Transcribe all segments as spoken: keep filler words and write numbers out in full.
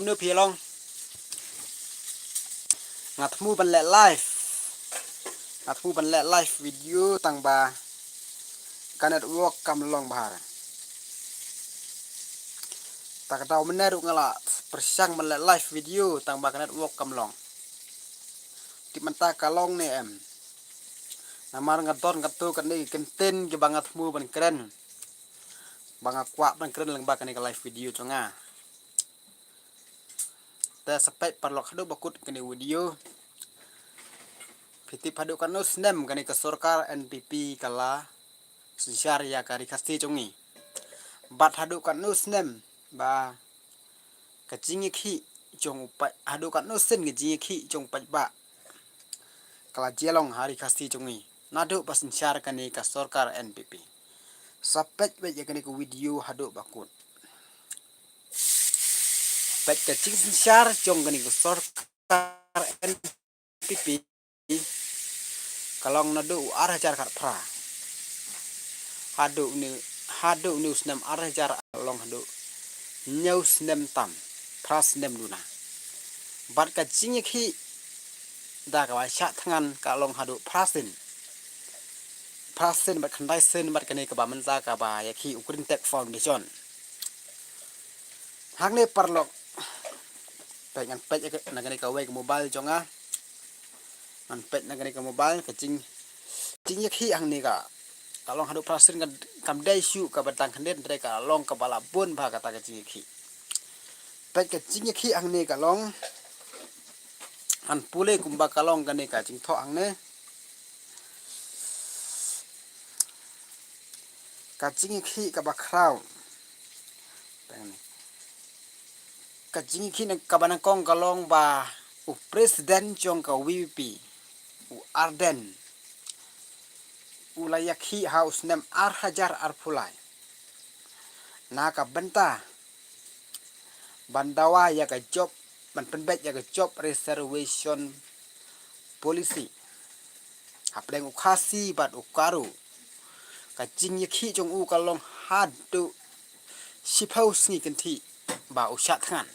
kumno phi long. Nga thmu ban leh live. Nga thmu ban leh live video tang ba ka network kam long bha. Ta ka daw mynne ruh nga la pyrshang ban leh live video tang ba ka network kam long. Tip mynta ka long ne em. Namar nga don katto katne ki kyntien kiba nga thmu ban kren. Ba nga kwah ban kren lyngba kane ka live video jong nga. Te sa peit paralok haduh ba kut kane video. Phi tip haduh katno snem kane ka sorkar N P P ka la synshar ïa ka Ri Khasi jong ngi. Bad haduh katno snem ba ka jingïakhih jong u paid, haduh katno sien ka jingïakhih jong u paidbah ka la jia long ha Ri Khasi jong ngi naduh ba synshar kane ka sorkar N P P. Sa peit beit ïa kane ka video haduh ba kut. Beit ka jingsynshar jong kane ka sorkar N P P ka long naduh u ar hajar khatphra. Haduh une, haduh une u snem ar hajar long haduh hynñiew snem tam, phra snem duna. Bad ka jingïakhih da kaba shah thngan ka long haduh phra sien. Phra sien bad khyndai sien bad kane kaba mynta kaba ïakhih u Green Tech Foundation. Hangne paralok. Peit ngan peit na kane kawei ka mobile jong nga. Ngan peit na kane ka mobile ka jing, jingïakhih hangne ka, ka long haduh phra sien ka, kam dei shuh kaba tang khyndiat, hynrei ka long kaba la bun bha kata ka jingïakhih. Peit ka jingïakhih hangne ka long. Ngan pule kumba ka long kane ka jingthoh hangne. Ka jingïakhih kaba khraw. Ka jingïakhih kaba nyngkong ka long ba u president jong ka V P P, u Ardent, u la ïakhih ha u snem ar hajar arphew lai. Na ka bynta ban dawa ïa ka job, ban pynbeit ïa ka job reservation policy hapdeng u Khasi bad u Garo. Ka jingïakhih jong u ka long haduh shiphew sngi kynthih ba u shah thngan.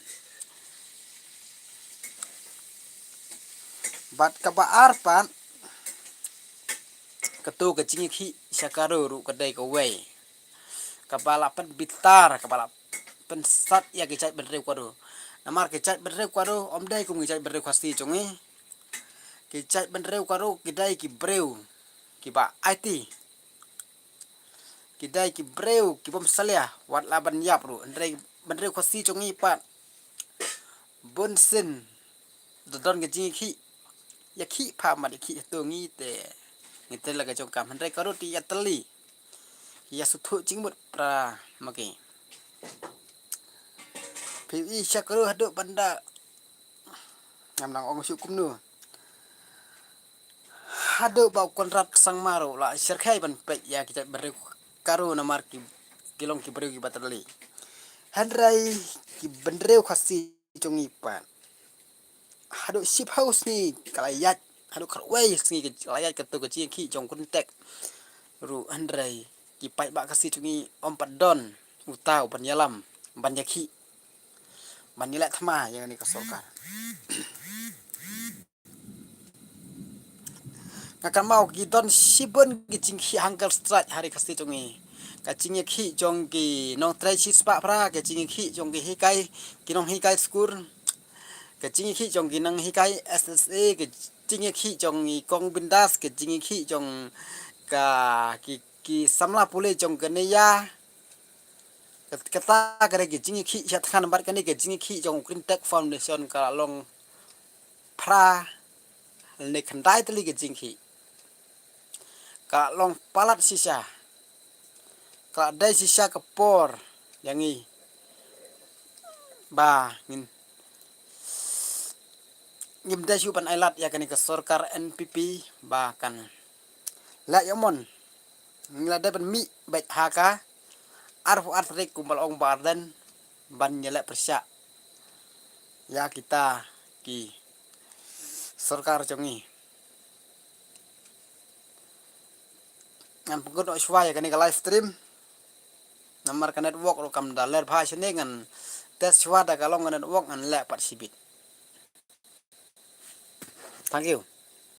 Bad kaba ar pat, kato ka jingïakhih sha Garo ruh ka dei kawei kaba la pynbitar, kaba la pynsat ïa ki jaitbynriew Garo. Namar ki jaitbynriew Garo ym dei kum ki jaitbynriew Khasi jong ngi. Ki jaitbynriew Garo ki dei ki briew kiba aiti. Ki dei ki briew ki bym salia wat la ban ïap ruh. Hynrei bynriew Khasi jong ngi pat bun sien da don ka jingïakhih, ïakhih pha mat ïakhih hato ngi te ngi te la ka jong kam, hynrei ka ruh te ïatylli, ïasngewthuh jingmut pra ma ki. Phi i sha ka ruh haduh ban da, ngam nang ong shuh kumno. Haduh ba u Conrad Sangma ruh la shyrkhei ban peit ïa ki jaitbynriew Garo namar ki, ki long ki briew kiba tylli. Hynrei ki bynriew Khasi jong ngi pat haduh shiphew sngi ka la ïaid, haduh khatwei sngi ka la ïaid kato ka jingïakhih jong Green Tech ruh, hynrei ki paidbah Khasi jong ngi ym pat don uta u ban ïalam, ban ïakhih, ban ïaleh thma ïa kane ka sorkar. Nga kynmaw ki don shibun ki jingïakhih hunger strike ha Ri Khasi jong ngi. Ka jingïakhih jong ki nongtrei shispah phra, ka jingïakhih jong ki hikai, ki nonghikai skul, ka jingïakhih jong ki nonghikai S S A, ka jingïakhih jong i kong bindas, ka jingïakhih jong ka, ki, ki samla pule jong ka NEIA. Kat-, kata ka dei ka jingïakhih sha thngan bad kane ka jingïakhih jong Green Tech Foundation ka long phra ne khyndai tylli ka jingïakhih. Ka long palat shisha. Ka la dei shisha ka por ïa ngi ba ngin, ngim dei shuh ban ailad ïa kane ka sorkar N P P ba kan leh ïa mon. Ngi la dei ban mih beit ha ka arphew ar tarik kumba la ong Bah Ardent ban ïaleh pyrshah ïa kita ki sorkar jong ngi. Ngan pynkut noh shuwa ïa kane ka live stream. Namar ka network ruh kam da ler bha shane, ngan Te shuwa da ka long ka network ngan leh pat shibit. Thank you.